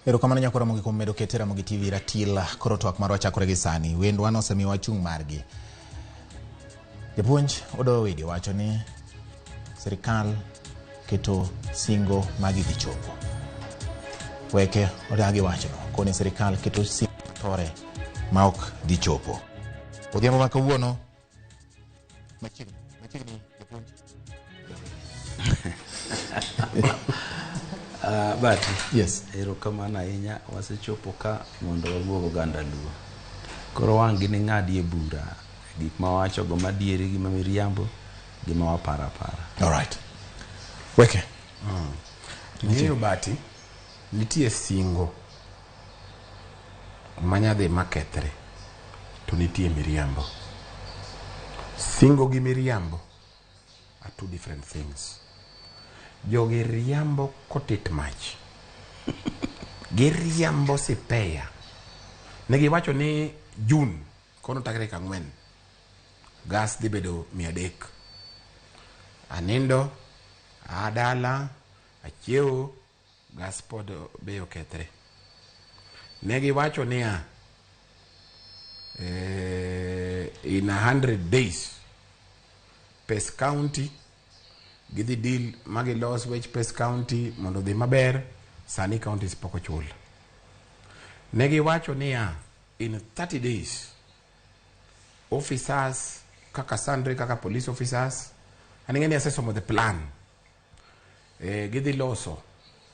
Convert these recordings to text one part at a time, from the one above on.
Erokamano nyako Ramogi kuom medo kete Ramogi TV ratil. Koro twak marwa chakore gi sani. Wendwa nosemiwa chung' margi. Japuonj Odoyo Widi wacho ni sirikal keto singo ma gidhi chopo. Weke odagi wachno koni sirikal keto singo tore ma ok dhi chopo. Odhiambo ma kawuono machiegni machiegni japuonj. Bati. Yes. Erokamano ahinya, wasechopo ka mondo wawuog oganda Luo. Koro wang' gini ng'adie bura gik ma wawachogo madieri gi ma miriambo gi ma waparo apara. All right. Weke. Ing'eyo Bati, nitie singo manyadhi makethre to nitie miriambo. Singo gi miriambo are two different things. Jogi riambo kotit mach. Giriambo sipeya. Ne giwacho ni June kono tarik 4 gas dhi bedo 300. Anindo, aa dala, achiewo, gas pod bei okethre. Ne giwacho niya, in 100 days pes county gidhi deal ma gilos wech pes county mondo odhi maber, sani counties pok ochul. Ne giwacho niya, in 30 days officers kaka sandre kaka police officers, an ing'e ni asesomo the plan, gidhi loso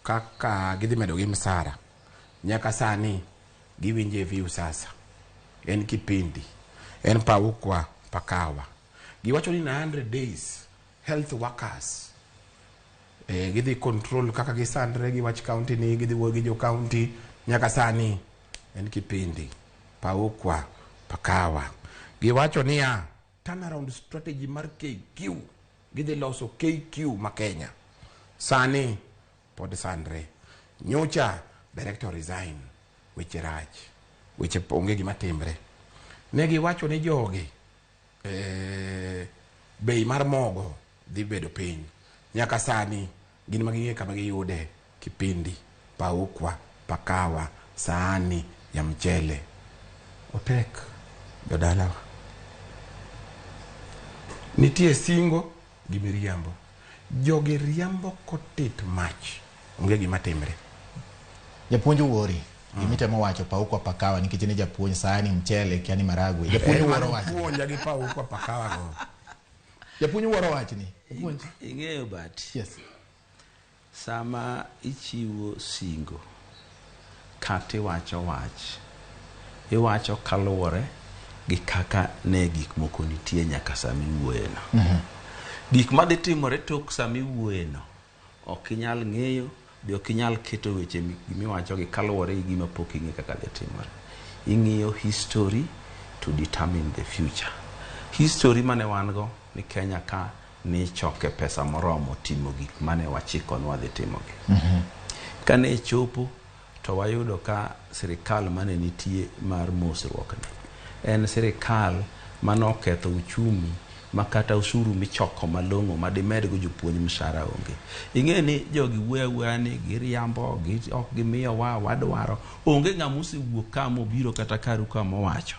kaka gidhi medo gi msara. Nyaka sani giwinje view sasa en kipindi en paukwa pakawa. Giwacho ni in 100 days health workers gidhi control kaka gisandre gi wach county ni gidhi wuoyo gi jo county. Nyaka sani en kipindi paukwa pakawa. Giwacho niya turnaround strategy mar KQ, gidhi loso KQ ma Kenya, sani pod sandre. Nyocha director resign, weche rach, weche onge gima timre. Ne giwacho ni jogi bei mar mogo dhi bedo piny, nyaka sani gin ma ging'e kama giyude. Kipindi paukwa pakawa sahani ya mchele otek. Jodalawa, nitie singo gi miriambo. Jogi riambo kotit mach, onge gima timre. Japuonj Wuori, gimitemo wacho paukwa pakawa nikech ni japuonj sahani mchele kia ni maragwe. Japuonj wuoro wachni. Puonja gi paukwa pakawa go. Japuonj wuoro wachni. Japuonj. Ing'eyo Bati. Yes. Sama ichiwo singo kata iwacho wach, iwacho kaluwore gi kaka ne gik moko nitie nyaka sama iwuoyeno. Gik madhi timore tok sama iwuoyeno ok inyal ng'eyo, be ok inyal keto weche miwachogi kaluwore gi gima pok ing'e kaka dhi timore. Ing'iyo history to determine the future. History mane wan go ni Kenya ka ni choke pesa moromo timo gik mane wachiko ni wadhi timogi. Kane chopo to wayudo ka sirikal mane nitie mar mosruok ni en sirikal manoketho uchumi ma kata osuru michoko malong'o madimedgo jopuonj mshahara onge. Ing'e ni jogi wuoyo awuoya ni giriambo, ok gimiyowa wadwaro. Onge ng'ama osewuok ka mobiro kata karu ka mowacho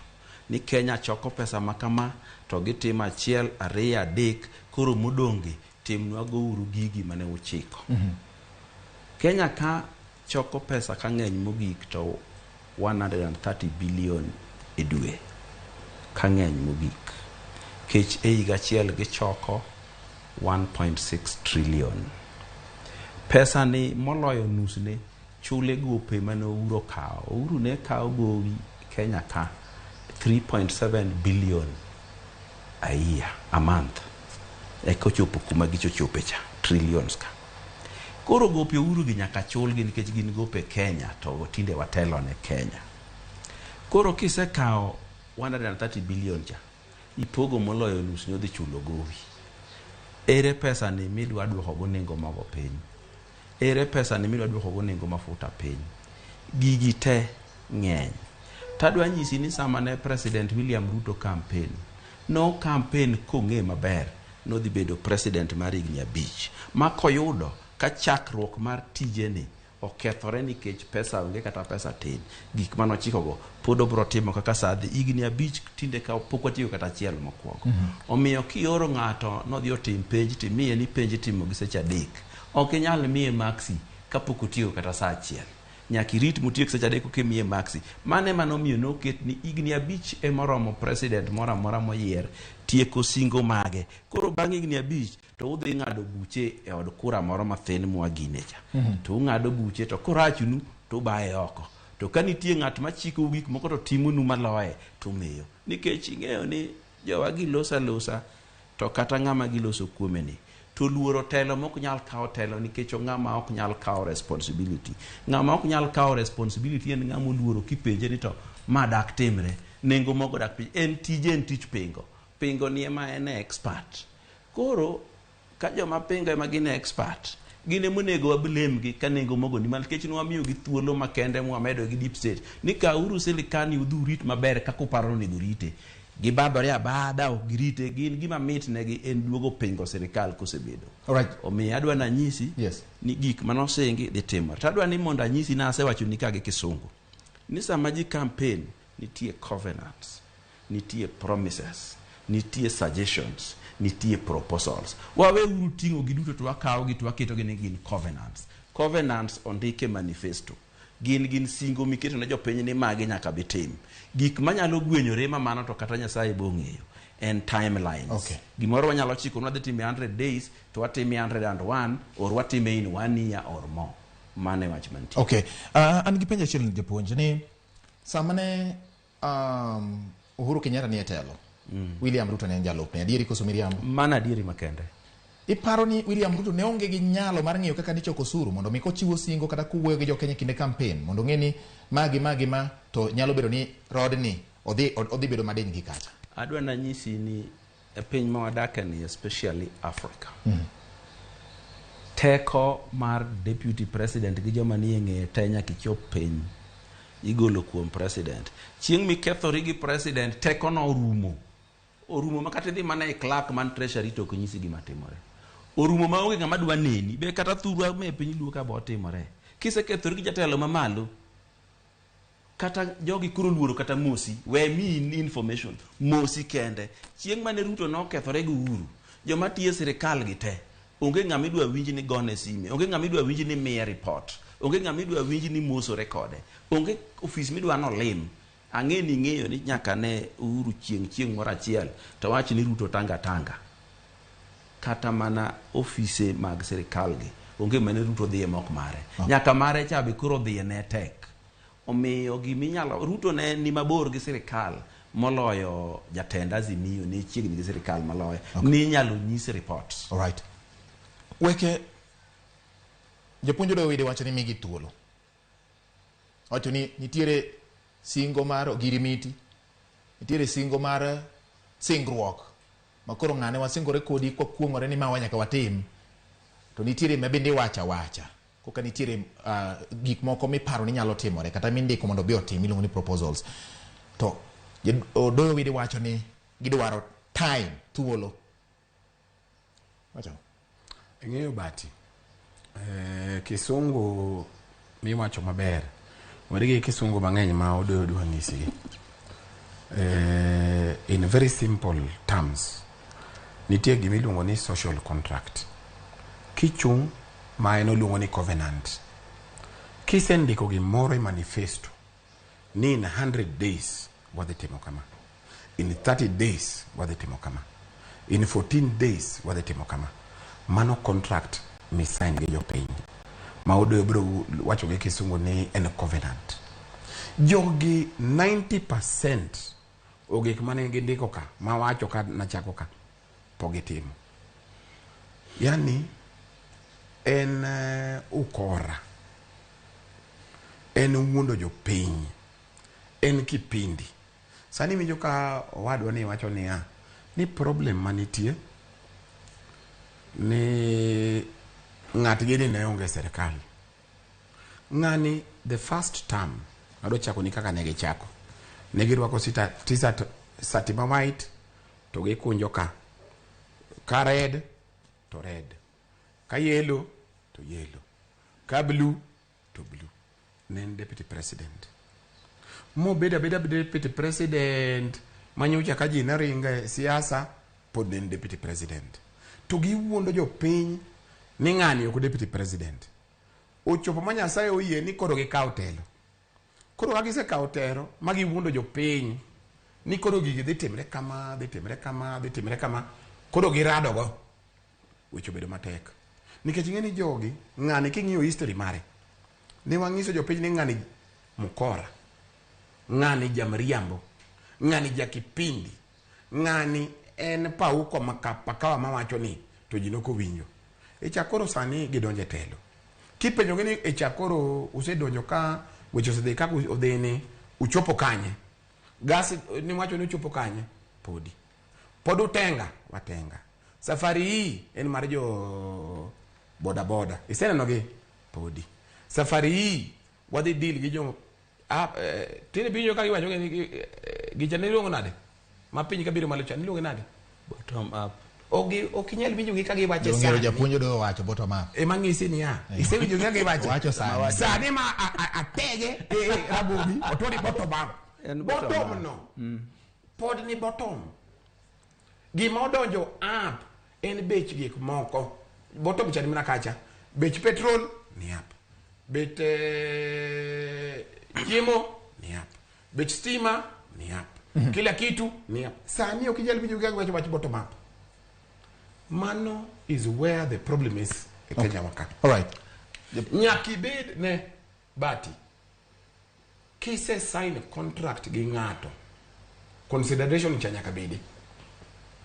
ni Kenya choko pesa ma kama to gitimo 1 2 3 koro modong'gi timnwa gouru gigi mane uchiko. Kenya ka choko pesa ka ng'eny mogik to 130 billion e dwe ka ng'eny mogik. Kech e higa achiel gichoko 1.6 trillion. Pesa ni moloyo nusne chule gope mane Uhuru okawo. Uhuru ne kawo gowi Kenya ka 3.7 billion a year, a month. Eka ochopo kuma gichochope cha, trillions ka. Koro gope Uhuru gi nyaka chulgi nikech gin gope Kenya to tinde watelo ne Kenya. Koro kisekawo 130 billion cha, ipogo moloyo nus ni odhi chulo gowi. Ere pesa ni midwa duoko go nengo mogo piny? Ere pesa ni midwa duoko go nengo mafuta piny? Gigi te ng'eny. Tadwa nyisi ni sama ne President William Ruto campaign, no campaign kong'e maber nodhi bedo president mar higni 5 ma koyudo ka chakruok mar tijeni Okethore nikech pesa onge kata pesa tin. Gik mane ochikogo pod obiro timo kaka saa dhi. Higni 5 tinde ka pok watieko kata achiel mokwongo. Omiyo kioro ng'ato nodhi otim penj timiye ni penj itimo gi seche 3. Ok inyal miye maksi kapok otieko kata saa 1. Nyaka irit motiek seche 3 koka imiye maksi. Mano ema nomiyo noket ni higni 5 emoromo president moro amora moyier tieko singo mage. Koro bang' higni 5 to udhi ng'ado buche e od kura moro mathin mwagine cha. To ung'ado buche to korachnu to ubaye oko. To ka nitie ng'at machikou gik moko to timonu maloye to umiyo. Nikech ing'eyo ni jowa giloso alosa to kata ng'ama giloso kuome ni to luoro telo mok nyal kawo telo nikech ng'ama ok nyal kawo responsibility. Ng'ama ok nyal kawo responsibility en ng'ama oluoro kipenje ni to ma dak timre, nengo mogo dak piny. En tije en tich pingo. Pingo ni ema en expert. Koro ka joma pingo ema gin expert, gin ema onego wablame gi ka nengo mogo ni malo nikech nwamiyo gi thuolo makende mwamedo gi deep state ni kawuru sirikal ni udhi urit maber kaka uparo ni onego rite. Gibadhore abadha ok girite, gin gima mit negi en duogo pingo sirikal kosebedo. Alright. Omiyo adwa nanyisi Yes. ni gik manosingi dhi timore. To adwa ni mondo anyisi na asewachoni ka gi kisungu ni sama ji campaign nitie covenants, nitie promises, nitie suggestions, nitie proposals. Waweuru ting'o gi duto to wakawo gi to waketo gi ni gin covenants. Covenants ondike manifesto. Gin singo miketo ne jopiny ni magi nyaka bitim. Gik manyalo gwenyore ma mano to kata Nyasaye bo ong'eyo en timelines. Okay. Gimoro wanyalo chiko ni wadhi time 100 days to watime 101 or watime in 1 year or more. Mano e wach mantie. Okay. An gi penjo achiel japuonj ni sama ne Uhuru Kenyatta nie telo, William Ruto ne en jalupne. Adieri koso miriambo? Mano adieri makende. Iparo ni William Ruto ne onge gi nyalo mar ng'eyo kaka nichoko osuru mondo mi kochiwo singo kata kowuoyo gi jokenya kinde campaign mondo ong'e ni magi magi ma to nyalo bedo ni rodni odhi bedo madiny gi kacha. Adwa nanyisi ni e piny ma wadake ni especially Africa. Teko mar deputy president gi joma nie ng'eye te nyaka ichop piny igolo kuom president. Chieng' mikethori gi president teko no orumo. Orumo ma kata idhi mana e clerk man treasury to ok nyisi gima timore. Orumo ma onge ng'ama dwa neni be kata thurwa me piny luo ka bo timore. Kisekethori gi jatelo mamalo kata jogi koro luoro kata mosi, we mi information mosi kende. Chieng' mane Ruto nokethore gi Uhuru, joma tiyo e sirikal gi te onge ng'ama idwa winj ni gone sime, onge ng'ama idwa winj ni miye report, onge ng'ama idwa winj ni mosore kode, onge ofis midwa nolim. Ang'e ni ing'eyo ni nyaka ne Uhuru chieng' moro achiel to wach ni Ruto tanga tanga. Kata mana ofise mag sirikal gi onge mane Ruto dhiye mok mare. Nyaka mare cha be koro dhiye ne tek. Omiyo giminyalo Ruto ne ni mabor gi sirikal moloyo jatend Azimio ne chiegni gi sirikal maloyo. Okay. Ni inyalo nyis reports. Alright. Weke japuonj Odoyo Wide wacho ni migi thuolo. Wacho ni nitiere singo mar ogirimiti, nitiere singo mar singruok ma koro ng'ane wasingore kodi kwakuong'ore ni ma nyaka watim. To nitiere ma bende iwacho awacha. Koka nitiere gik moko miparo ni nyalo timore kata mindiko mondo obi otim iluongo ni proposals. To Odoyo Wide wacho ni gidwaro time, thuolo. Wacho. Ing'eyo Bati, kisungu miwacho maber, weri gi kisungu mang'eny ma Odoyo dwa nyisi. In very simple terms, nitie gima iluongo ni social contract. Kichung' ma en oluongo ni covenant. Kisendiko gimoro e manifesto ni in 100 days wadhi timo kama, in 30 days wadhi timo kama, in 14 days wadhi timo kama, mano contract misign gi jopiny ma Odoyo biro wacho gi kisungu ni en covenant. Jogi 90% ogik mane gindiko ka mawacho ka nachako ka pok gitimo. Yani en ukora, en wuondo jopiny, en kipindi. Sani winjo ka owadwa ni wacho niya ni problem manitie ni ng'atgi ni ne onge sirikal. Ng'ani the first term adwa chako ni kaka ne gichako. Ne girwako t-shirt sati ma white to gikunjo ka. Ka red to red. Ka yellow to yellow. Ka blue to blue. Ne en deputy president. Mobedo abeda deputy president manyocha ka ji ne ringo e siasa pod ne en deputy president. To giwuondo jopiny ni ng'ani ok deputy president. Ochopo ma Nyasaye oyie ni koro gikawo telo. Koro ka gisekawo telo ma giwuondo jopiny ni koro gigi dhi timre kama, dhi timre kama, dhi timre kama, koro giradogo. Weche obedo matek. Nikech ing'e ni jogi, ng'ani king'iyo history mare, ne wang'iso jopiny ni ng'ani mukora, ng'ani jamriambo, ng'ani jakipindi, ng'ani en pauko pakawa mawacho ni to ji nokowinjo. E chak koro sani gidonjo e telo. Kipenjogi ni e chak koro usedonjo ka weche osedhi kaka odhi ni uchopo kanye? Gas niwacho ni uchopo kanye? Podi. Pod utenga? Watenga. Safari hii en mar jo boda boda. Iseneno gi? Podi. Safari hii wadhi deal gi jo tinde pinyo ka giwacho ni gicha ne iluongo nade? Ma piny kabiro malo cha niluonge nade? Bottom up. Ok inyal winjo gi ka giwache Ong'eyo sani. japuonj odo wacho bottom up. Ema ng'isi niya, isewinjo gi ka giwache. Owacho sani. Sani ma atege Ramogi, otwoni bottom up. En bottom Bottom up. no. Pod ni bottom. Gima odonjo up en bech gik moko. Bottom cha ni mana kacha. Bech petrol ni up. Bech chiemo ni up. Bech stima ni up. Kila kitu ni up. Sani ok inyal winjo gi wacho wach bottom up. Mano is where the problem is e Kenya waka. All right. Nyaka ibed ne bati. Kise sign contract gi ng'ato, consideration cha nyaka bedi.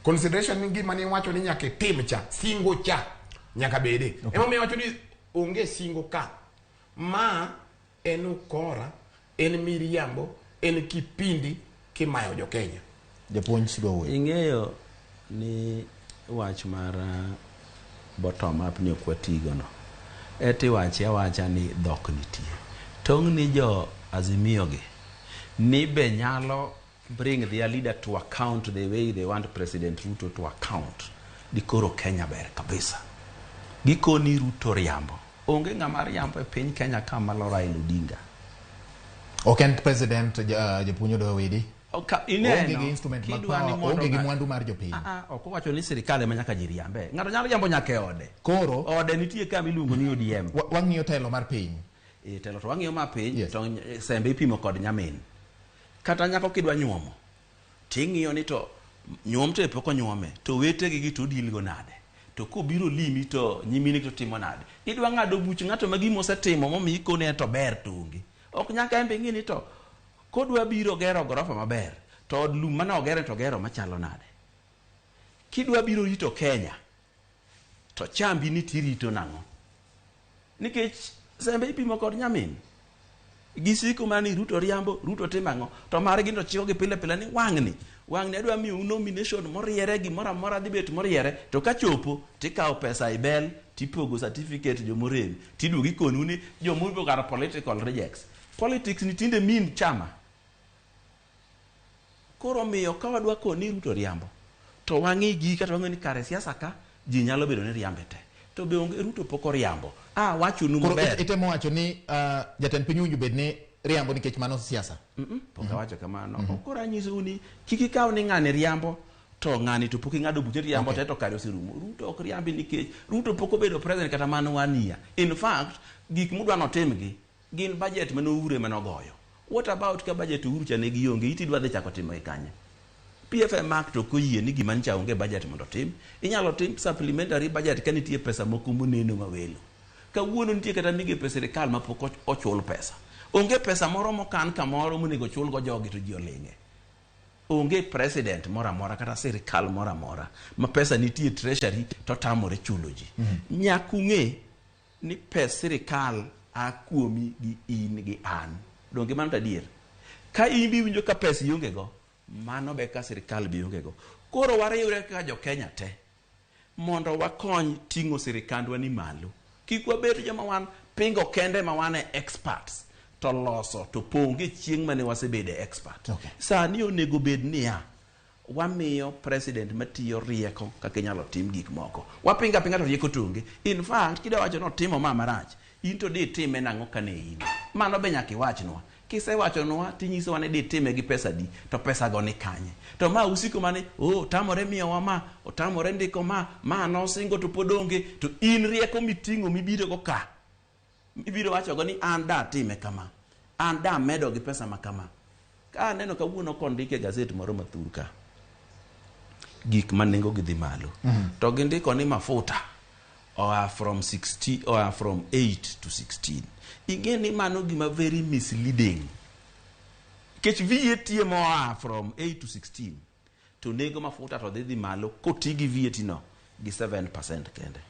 Consideration ni gima niwacho ni nyaka itim cha, singo cha nyaka bedi. Okay. Emomiyo awacho ni onge singo ka. Ma en ukora, en miriambo, en kipindi kimayo jo Kenya. Japuonj dwa wuoyo. Ing'eyo ni wach mar bottom up ni ok watigo no. Eti wache awacha ni dhok nitie. Tong' ni jo Azimio gi ni be nyalo bring their leader to account the way they want President Ruto to account. Dikoro Kenya ber kabisa. Gikoni Ruto riambo. Onge ng'ama riambo e piny Kenya ka malo Raila Odinga. Ok en president japuonj odo widi. Ineno, Onge gi instrument mag kidwa ni power, mondo onge gi ng'a- mwandu mar jopiny. Ok owacho ni sirikal ema nyaka ji riambe. Ng'ato nyalo riambo nyaka e ode. Koro Ode nitie kama iluongo ni ODM. Wang'iyo telo mar piny. Telo to wang'iyo ma piny, Yes. to sembe ipimo kod nyamin. Kata nyako kidwa nyuomo, ting'iyo ni to nyuom to pok onyuome, to wetegi gi to deal go nade? To kobiro limi to nyimine to timo nade? Idwa ng'ado buch ng'ato ma gima osetimo momiyo ikone to ber to onge. Ok nyaka en be ing'i ni to kodwa biro gero gorofa maber, to od lum mane ogere to gero machalo nade? Kidwa biro rito Kenya, to chambi ni tirito nang'o? Nikech sembe ipimo kod nyamin. Gisiko mana ni Ruto riambo, Ruto timo ang'o? To margi to chikogi pile pile ni wang'ni, wang'ni adwa miyou nomination moriere, gimoro amora dhi bet moriere, to kachopo tikawo pesa ibel, tipogo certificate jomorem, tiduogo ikonu ni jomorem kar political rejects. Politics ni tinde min chama. Koro miyo ka wadwa koni Ruto riambo, to wang'i gi kata wang'e ni kare siasa ka ji nyalo bedo ni riambe te. To be onge Ruto pok oriambo. Wachonu Koro maber. itemo wacho ni jatend piny owinjo bed ni riambo nikech mano siasa. Pok awacho kamano. Koro anyisou ni kik ikaw ni ng'ani riambo to ng'ani to pok ing'ado buche riambo te to kare oserumo. Ruto ok riambi nikech Ruto pok obedo president kata mana 1 year. In fact, gik mudwa notimgi gin budget mane Uhuru ema nogoyo. What about ka budget Uhuru cha ne gionge, iti idwa dhi chako timo e kanye? PFM Act ok oyie ni gima ncha onge budget mondo otim. Inyalo tim supplementary budget ka nitie pesa moko moneno mawelo. Kawuono nitie kata migepe sirikal ma pok ochul pesa. Onge pesa moro mokan kamoro monego chulgo jogi to ji oling'e. Onge president moro amora kata sirikal moro amora ma pesa nitie treasury to tamore chulo ji. Nyaka ung'e ni pes sirikal a kuomi gi in gi an. Donge mano to adier? Ka in be iwinjo ka pesa ionge go, mano be ka sirikal be ionge go. Koro wariwre kaka jo Kenya te mondo wakony ting'o sirikandwa ni malo. Kik wabed joma wan pingo kende ma wan e experts to loso to ponge chieng' mane wasebede expert. Sani onego bed niya, wamiyo president matiyo rieko kaka inyalo tim gik moko. Wapinga pinga to rieko to onge. In fact, kidwa wacho ni otimo ma marach, In to ditime nang'o kane in? Mano be nyaka iwachnwa. Kisewachonwa tinyisowa ni ditime gi pesa di, to pesa go ni kanye? To ma usiko mane, oh, otamore miyowa ma, otamore ndiko ma, ma nosingo to pod onge, to in rieko miting'o mibiro go ka. Ibiro wacho go ni an da time kama. An da medo gi pesa ma kama. Ka aneno kawuono kondike e gazet moro mathur ka. Gik ma nengo gi dhi malo. To gindiko ni mafuta oa from 60 oa from 8 to 16. Ing'e ni mano gima very misleading. Nikech VAT moa from 8 to 16 to nengo mafuta to dhi dhi malo koti gi VAT no gi 7% kende.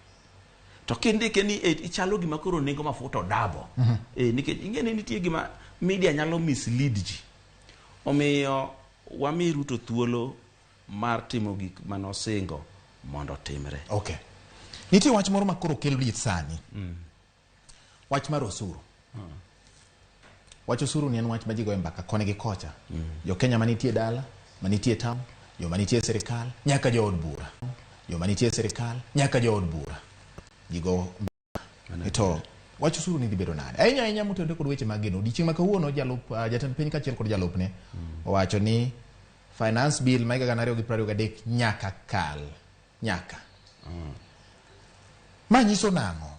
To kindike ni 8 ichalo gima koro nengo mafuta odabo. Nikech ing'e ni nitie gima media nyalo mislead ji. Omiyo wami Ruto thuolo mar timo gik manosingo mondo otimre. Okay. Nitie wach moro ma koro kelo liet sani. Wach mar osuru. Wach osuru ni en wach ma ji goyo mbaka koni gi kocha. Jo Kenya manitie dala, manitie town, joma nitie e sirikal, nyaka jood bura. Joma nitie e sirikal, nyaka jood bura. Ji go mbaka. To wach osuru ni dhi bedo nade? Ahinya ahinya motenore kod weche mag geno. Odiochieng' ma kawuono jalup jatend piny kaachiel kod jalupne owacho ni finance bill ma higa 2023 nyaka kal. Nyaka. Ma nyiso nang'o?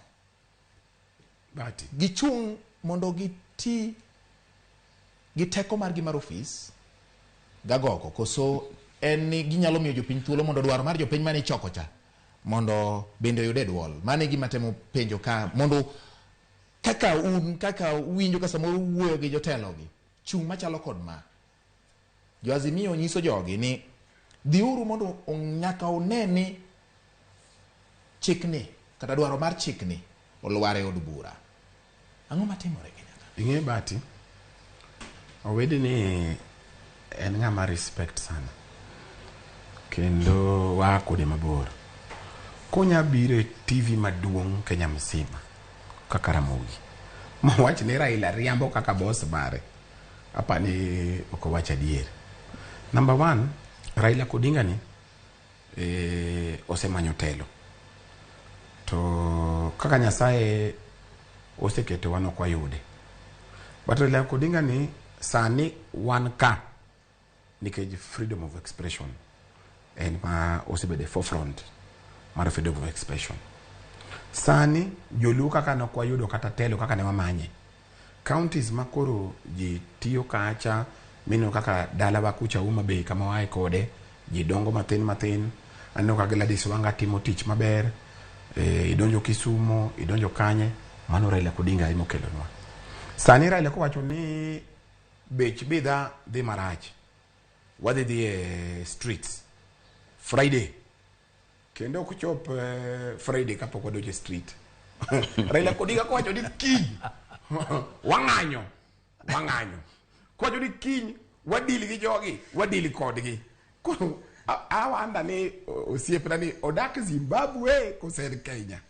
Bati. Gichung' mondo giti gi teko margi mar ofis gagoko koso en ni ginyalo miyo jopiny thuolo mondo dwaro mar jopiny mane ichoko cha mondo bende oyude duol. Mano e gima temo penjo ka mondo kaka un kaka uwinjo ka samoro uwuoyo gi jotelo gi chung' machalo kod ma. Jo Azimio nyiso jogi ni dhiuru mondo nyaka une ni chikni kata dwaro mar chikni olwar e od bura. Ang'o matimore Kenya ka? Ing'e Bati, Owedi ni en ng'ama respect sana. Kendo waa kode mabor. Konya biro e TV maduong' Kenya msima kaka Ramogi. Mowach ni Raila riambo kaka boss mare. Apani ok owach adier. Number one, Raila Odinga ni osemanyo telo. To kaka Nyasaye oseketo wan ok wayude. But Raila Odinga ni sani wan ka nikech freedom of expression en ma osebedo e forefront mar freedom of expression. Sani joluo kaka nok wayudo kata telo kaka ne wamanye. Counties ma koro ji tiyo kacha mineno kaka dalawa kucha Homa Bay kama waaye kode ji dongo mathin mathin. Aneno ka Gladys Wanga timo tich maber. Idonjo Kisumo, idonjo kanye, mano Raila Odinga ema okelonwa. Sani Raila kowacho ni bech bidhaa dhi marach, wadhi dhi e streets Friday kendo ok chop Friday kapok wadonjo e street. Raila Odinga kowacho ni kiny wang'anyo, wang'anyo. Kowacho ni kiny wadil gi jogi, wadil kodgi. Koro awanda ni osiepna ni odak Zimbabwe kose en Kenya.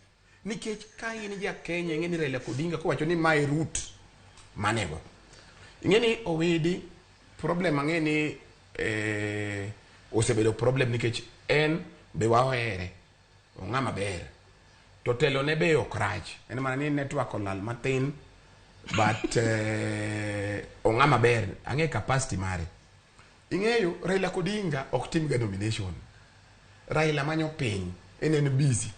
Nikech ka in ja Kenya ing'e ni Raila Odinga kowacho ni mae route manego. Ing'e ni Owidi problem ang'e ni osebedo problem nikech en be wahere. Ong'ama ber. To telo ne be ok rach. En mana ni network olal matin but ong'ama ber. Ang'e capacity mare. Ing'eyo Raila Odinga ok tim ga nomination. Raila manyo piny, en busy.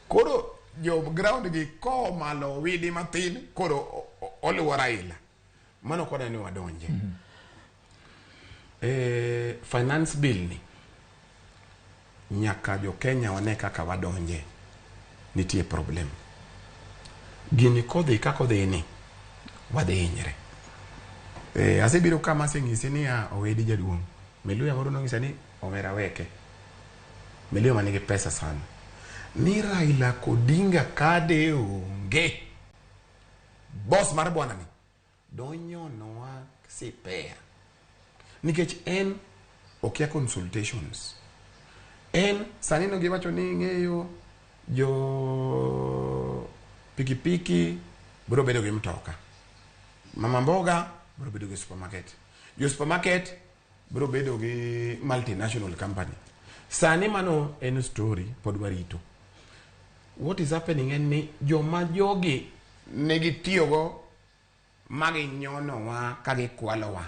Koro jo ground gi komalo Owidi matin koro oluwo Raila. Mano koda ni wadonje. Finance bill ni nyaka jo Kenya wane kaka wadonje. Nitie problem. Gini kodhi kaka odhi ni wadhi hinyre. Asebiro kama aseng'ise niya Owidi jaduong'. Miluya moro nong'isa ni omera weke. Miluya manigi pesa sana. Ni Raila Odinga kade onge. Boss mar bwana ni donyonowa sipea. Nikech en okia consultations. En sani no giwacho ni ing'eyo jo pikipiki biro bedo gi mtoka. Mama mboga biro bedo gi supermarket. Jo supermarket biro bedo gi multinational company. Sani mano en story pod warito. What is happening en ni joma jogi ne gitiyogo ma ginyonowa ka gikwalowa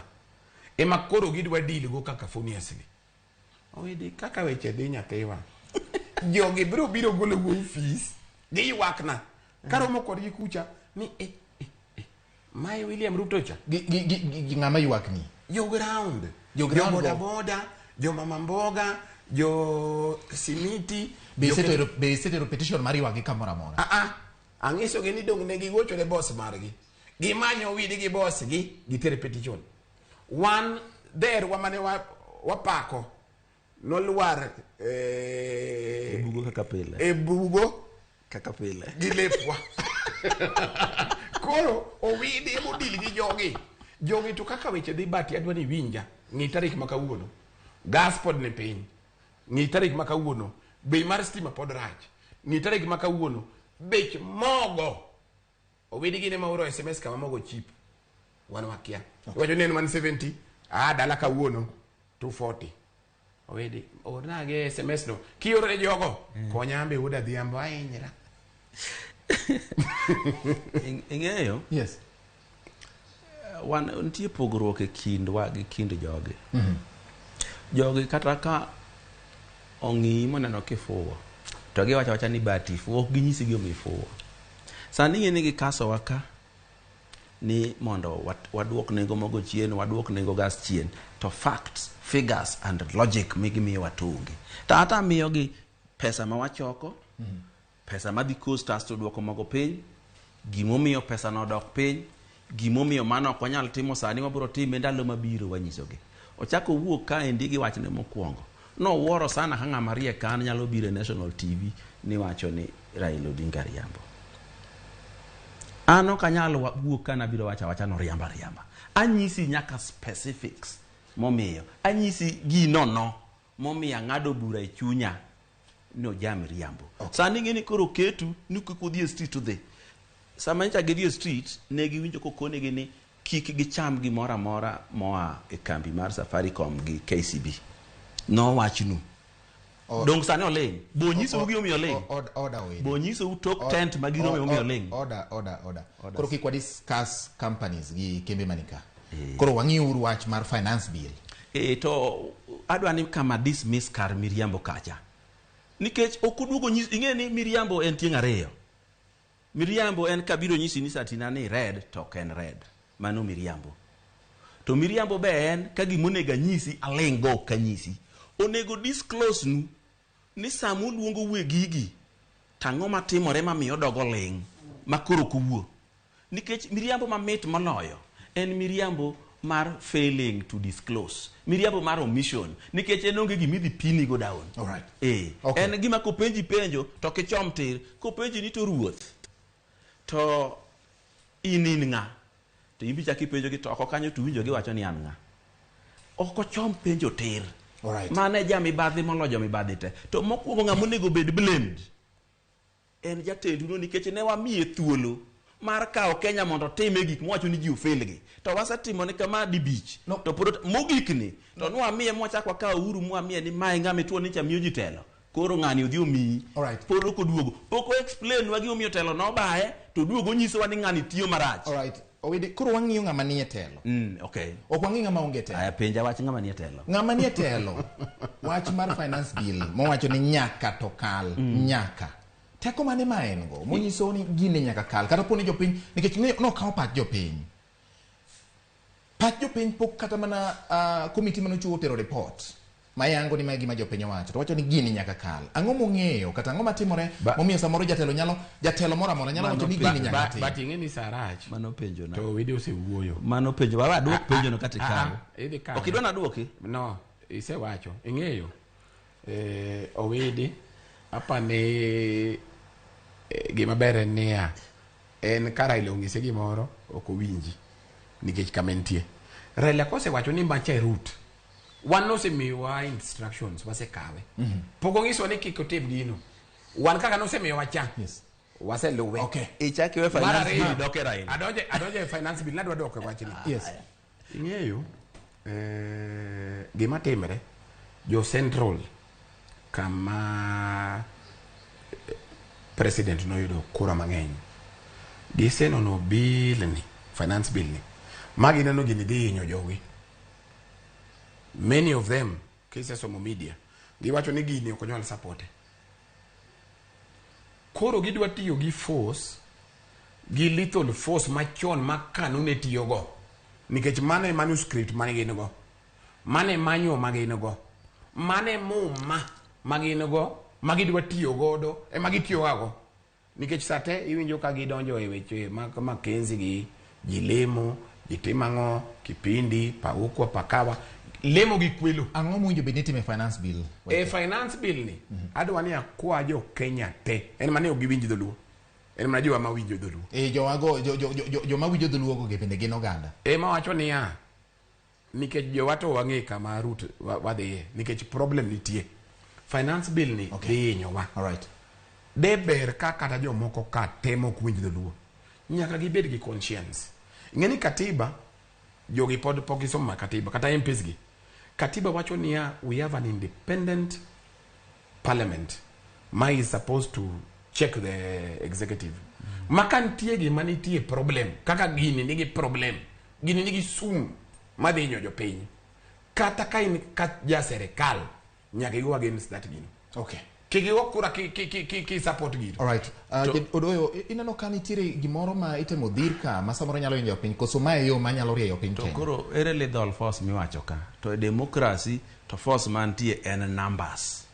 ema koro gidwa deal go kaka funiously. Owidi kaka weche dhi nyathiwa. Jogi biro biro golo go ofis giywakna karomo kodgi kucha ni mae William Ruto cha Gi ng'ama ywakni? Jo ground, Jo ground jo go. boda boda, jo mama mboga, jo simiti. Be isetero petition mar ywakgi kamoro amora? Ah ah, ang'isogi ni dong' ne gigocho ne boss margi. Gimanyo widi gi boss gi, gitere petition. Wan dherwa mane wapako nolwar e bugo kaka pile. E bugo kaka pile. Gi lepwa. Koro owidi modil gi jogi. Jogi to kaka weche dhi bati adwa ni winja. Ng'i tarik ma kawuono. Gas pod ni piny. Ng'i tarik ma kawuono. Bei mar stima pod rach. Ng'i tarik ma kawuono. Bech mogo. Owidi gine ma oro SMS kama mogo cheap. Wan wakia. Iwacho ni en 170. Ah, dala kawuono 240. Owidi orna gi SMS no. Kioro ne jogo. Konya ambe wuod adhiambo ahinyra. Ing'eyo? Yes. Wan nitie pogruok e kindwa gi kind jogi. Jogi kata ka ong'iyi moneno kifuwo, to giwacho awacha ni bati fuwo, ok ginyisi gima ifuwo. Sani ing'e ni gikasowa ka ni mondo waduok nengo mogo chien, waduok nengo gas chien, to facts, figures and logic migimiyowa to onge. To ata miyogi pesa ma wachoko, pesa madhi cost us to duoko mogo piny, gimomiyo pesa no odok piny, gimomiyo mano ok wanyal timo sani, wabiro time ndalo mabiro wanyisogi. Ochako owuok kaendi gi wachne mokwongo. Nowuoro sana ka ng'ama riek ka an nyalo biro e National TV ni wacho ni Raila Odinga riambo. An ok anyal wuok ka nabiro wacho awacha ni oriambo ariamba. Anyisi nyaka specifics momiyo. Anyisi gino no momiyo ang'ado bura e chunya ni ojam riambo. Sani ing'e ni koro ketu ni kik udhi e street udhi. Sama nyocha gidhi e street, ne giwinjo kokonegi ni kik gicham gimoro amora moa e kambi mar Safaricom gi KCB. Nowachnu. Dong sani oling'. Bo nyisou gimomiyo oling'. Bo nyisou tok tent ma girome momiyo oling'. Order, order, order. Koro kik wa discuss companies gi kembe manika. Koro wang'iuru wach mar finance bill. To adwa ni kama dismiss kar miriambo kacha. Nikech ok oduogo nyis, ing'e ni miriambo en tieng' ariyo. Miriambo en kabiro nyisi ni satina ni red to ok en red. Mano miriambo. To miriambo be en ka gima onego anyisi aling' go ok anyisi. Onego disclose nu ni sama uluongo wegigi to ang'o matimore mamiyo odogo ling' ma koro ok owuo. Nikech miriambo mamit moloyo en miriambo mar failing to disclose. Miriambo mar omission. Nikech en onge gima idhi pini go down. All right. Okay. En gima kopenji penjo to kichom tir. Kopenji ni to ruoth to in in ng'a? To in be chak ipenjo gi to oko kanyo to winjo giwacho ni an ng'a? Ok ochom penjo tir. All right. Mano e jamibadhi moloyo jomibadhi te. To mokwongo ng'ama onego bed blamed en jatendu no nikech ne wamiye thuolo mar kawo Kenya mondo otime gik mwacho ni ji ofail gi. To wasetimo ne kama dibich. No. To pod mogik ni to nwamiye mwachak wakawo Uhuru mwamiye ni mae ng'ama ituo ni cha miyo ji telo. Koro ng'ani odhi omiyi. All right. Pod ok oduogo. Pok o explain wa gimomiyo telo nobaye to oduogo onyisowa ni ng'ani tiyo marach. All right. Owidi, koro wang'iyo ng'ama nie telo. Okay. Ok wang'i ng'ama onge telo. Aya penja wach ng'ama nie telo. Ng'ama nie telo. Wach mar finance bill mowacho ni nyaka to kal. Nyaka. Teko mane ma en go monyiso ni gini nyaka kal kata poni jopiny nikech nokawo pach jopiny. Pach jopiny pok kata mana komiti manochiwo tero report mayango ni mae gima jopiny owacho to wacho ni gini nyaka kal. Ang'o mong'eyo kata ang'o matimore momiyo samoro jatelo nyalo jatelo moro amora nyalo wacho ni gini nyaka tim. But ing'e ni sa rach. Mano penjo na. To Owidi osewuoyo. Mano penjo. Baba duok penjo no kata ikawe. Idhi kawe. Ok idwa naduoki? No, isewacho. Ing'eyo. Owidi apani gima ber en niya en ka Raila onyise gimoro ok owinji nikech kama entie. Raila kosewacho ni macha e route, wan nosemiyowa instructions wasekawe. Pok onyiswa ni kik otim gino. Wan kaka nosemiyowa cha. Yes. Waseluwe. Okay. Ichak iwe Mar finance ariyo, bill dok e Raila. Adonje e finance bill nadwa dok e wachni. Yes. Ing'eyo gima timre jo Central kama president noyudo kura mang'eny. Gisenono bill ni, finance bill ni, ma gineno gini dhi hinyo jogi. Many of them, kisesomo media, giwacho ni gini ok onyal support. Koro gidwa tiyo gi force, gi lethal force machon ma KANU ne tiyogo, nikech mano e manuscript mane gin go, mano e manual ma gin go, mano e muma ma gin go ma gidwa tiyo godo ema gitiyogago. Nikech sate iwinjo ka gidonjo e weche mag Mackenzie gi ji lemo, ji timo ang'o, kipindi, paukwa, pakawa, lemo gi kwelo. Ang'o mowinjo bed ni itimo e finance bill? E finance bill ni, adwa ni akwa jo Kenya te, en mana ni ok giwinj dholuo, en mana jowa mawinjo dholuo. E jowago joma winjo dholuo go bende gin oganda. Ema wacho niya, nikech jowa to wang'e kama route wadhiye, nikech problem nitie. Finance bill ni dhi hinyowa. All right. De ber ka kata jomoko ka temo ok winj dholuo, nyaka gibed gi conscience. Ing'e ni katiba, jogi pod pok gisomo katiba, kata MPs gi. Katiba wacho niya, we have an independent parliament ma is supposed to check the executive. Ma ka nitie gima nitie problem, kaka gini nigi problem, gini nigi sum madhi hinyo jopiny. Kata ka in ka ja serikal, nyaka igo against that gino. Okay. Kik igo kura ki support gino. All right. Odoyo, ineno ka nitiere gimoro ma itemo dhir ka ma samoro nyalo hinyo piny, koso mae yo manyalo rieyo piny To Kenya? koro ere lethal force miwacho ka? To e democracy to force mantie en numbers.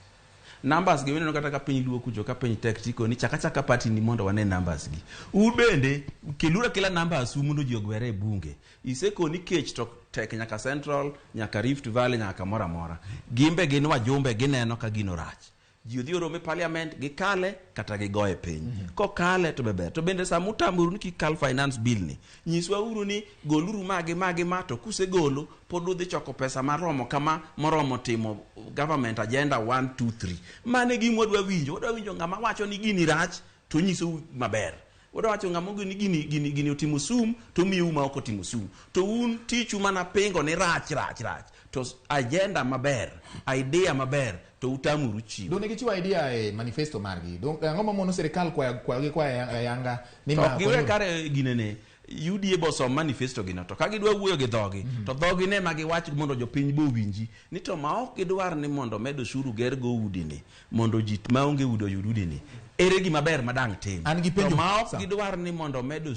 Numbers gi mineno kata ka piny luo kucho ka piny tek tiko ni chaka chaka party ni mondo wane numbers gi. Un bende keluru akela numbers u mondo ji ogwere e bunge. Isekoni kech to tek nyaka Central, nyaka Rift Valley, nyaka kamoro amora. Gimbe gin wajumbe gineno ka gino rach. Ji odhi orome parliament, gikale kata gigoye piny. Kokale to be ber. To bende sama utamuru ni kik kal finance bill ni, nyiswa uru ni goluru magi magi ma, to kusegolo pod udhi choko pesa maromo kama moromo timo government agenda 1 2 3. Mano e gima wadwa winjo. Wadwa winjo ng'ama wacho ni gini rach to nyisou maber. Wadwa wacho ng'ama ogeno ni gini otimo sum to miyou ma ok otimo sum. To un tichu mana pingo ni rach rach rach. To agenda maber, idea maber to utamuru chiwo. Donge gichiwo idea e manifesto margi? Ang'o mamono sirikal kwayo gi kwayo ayanga ni To ma ok giwe konyo? kare ginene. UDA bosom manifesto gino to ka gidwa wuoyo gi dhogi to dhogi ne ma giwach mondo jopiny bo winji ni to ma ok gidwar ni mondo med osuru ger go udi ni mondo ji maonge udi oyud udi ni ere gima ber ma dang' tim. An gi penjo To ma ok sa. gidwar ni mondo med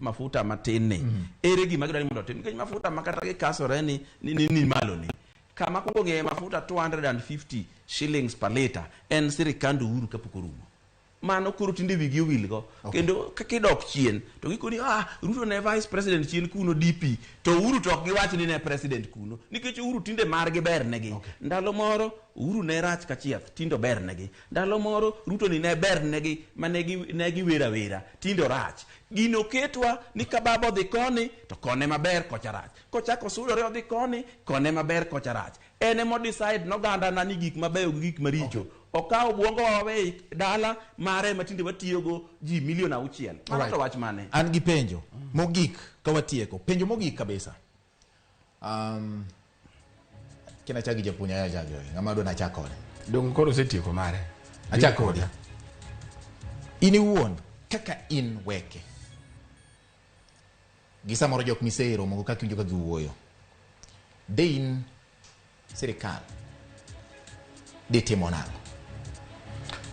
mafuta matin ni ere gima gidwar ni mondo otim, nikech mafuta ma kata gikasore ni malo ni kama kuongo ng'eye mafuta 250 shillings per liter en sirikand Uhuru kapok orumo. Mano koro tinde wigi owilgo. Kendo kidok chien to gikoni Ruto ne vice president chien kuno DP to Uhuru to ok giwach ni ne president kuno nikech Uhuru tinde margi ber negi. Ndalo moro Uhuru ne rach ka chieth tinde ober negi. Ndalo moro Ruto ni ne ber negi ma ne giwera wera tinde orach. Gino ketwa ni ka baba odhi koni to kone maber kocha rach. Kochako sudore odhi koni kone maber kocha rach. En emo decide noganda na ni gik mabeyo gi gik maricho. Okawo obwongo wa wawe dala mare ma tinde watiyogo ji milion 6. Mano to wach mane? An gi penjo mogik ka watieko. Penjo mogik kabisa. Kena chagi japuonj aya chagi. Ng'ama dwa nachak kode. Dong koro osetieko mare. Achak kode. In iwuon kaka in weke. Gi samoro jok miseromogo kaka iwinjo ka giwuoyo. De in sirikal ditimo nang'o?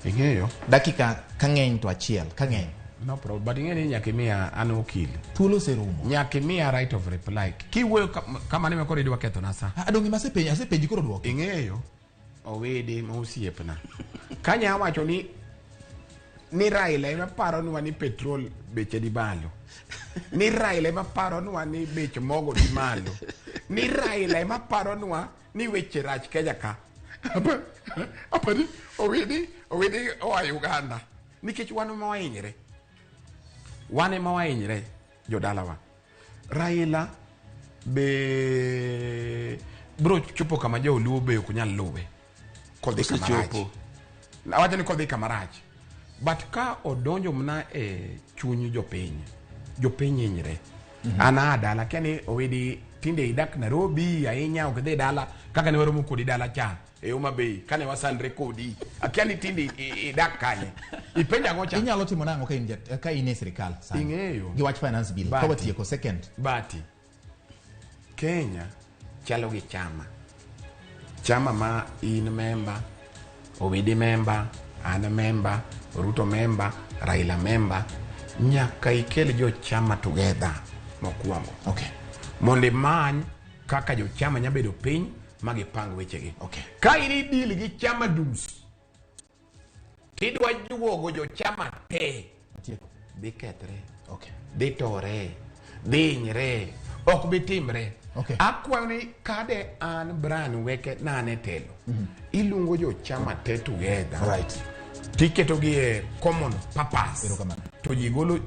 Ing'eyo? Dakika ka ng'eny to achiel, ka ng'eny. No problem, but ing'eyo ni nyaka imiya an okil. Thuolo oserumo. Nyaka imiya right of reply. Kiwuoyo kamano ema koro idwa kethona sa. Donge ema asepenji, asepenji koro duoki. Ing'eyo, owede ma osiepna. Kanya awacho ni Raila ema paronwa ni petrol beche ni malo. Ni Raila ema paronwa ni bech mogo ni malo. Ni Raila ema paronwa ni weche rach Kenya ka. Apani owidi oa Uganda. Nikech wan ema wahinyre. Wan ema wahinyre jodalawa. Raila be bro chopo kama joluo be ok nyal luwe. Kodhi kama rach. Osechopo. Awacho ni kodhi kama rach. But ka odonjo mana e chuny jopiny, jopiny hinyre. An aa dala, kia ni owidi tinde idak Nairobi ahinya, ok idhi dala kaka ne waromo kodi dala cha e Homa Bay, kane wasandre kodi. Akia ni tinde idak kanye. Ipenja ang'o cha? Inyalo timo nang'o ka in ka in e sirikal sani? Ing'eyo. Gi wach finance bill. Bati. Ka watieko second. Bati. Kenya chalo gi chama. Chama ma in member, Owidi member, an member, Ruto member, Raila member, nyaka ikel jo chama together mokwongo. Okay. Mondo imany kaka jochama nya bedo piny ma gipang wechegi. Okay. Ka in idil gi chama dus, tidwa juogo jochama te, Atieko. dhi kethre. Okay. Dhi tore, dhi hinyre, ok bi timre. Okay. Akwayo ni kade an Brian Weke nane telo, iluongo jochama te together. Right. Tiketogi e common purpose. Erokamano. To ji golo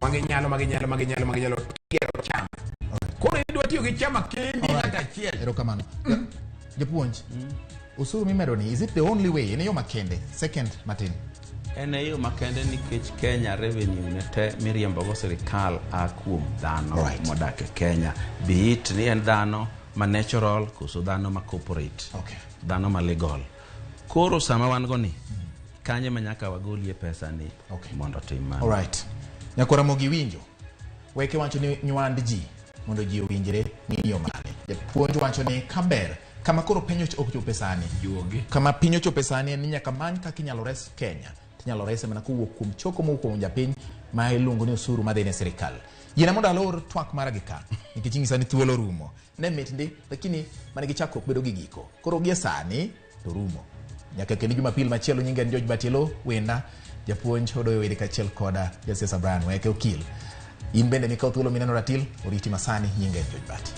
maginyalo, maginyalo, maginyalo, maginyalo, tigero chama. Koro idwa tiyo gi chama kendi ng'ato achiel. Erokamano. Japuonj, osuru mimedo ni, is it the only way? En e yo makende. Second, Martin. En e yo makende nikech Kenya revenue ne te miriembogo sirikal a kuom dhano modak e Kenya. Be it ni en dhano ma natural koso dhano ma corporate. Okay. Dhano ma legal. Koro sama wan go ni, kanye ma nyaka wagolie pesa ni mondo otim mano. All right. Nyakora Ramogi winjo. Weke wacho ni nywand ji mondo ji owinjre ni yo mane. Japuonj wacho ni kaber kama koro piny ok chope sani. Juogi. Kama piny ochope sani en ni nyaka many kaka inyalo res Kenya. Tinyalo rese mana kowuok kuom choko mowuok kuom japiny ma iluongo ni osuru madhi ne sirikal. Yiena mondo alor twak mara gi ka nikech inyisa ni thuolo rumo. Ne mit ndi lakini mana gi chakruok bedo gi giko. Koro gie sani to rumo. Nyaka kendo Jumapil machielo nyinga en George Batielo Wenda, japuonj Odoyo Wede kaachiel koda jasiasa Brian Weke Okil. In bende mikawo thuolo mineno ratil, oriti masani, nyinga en George Bati.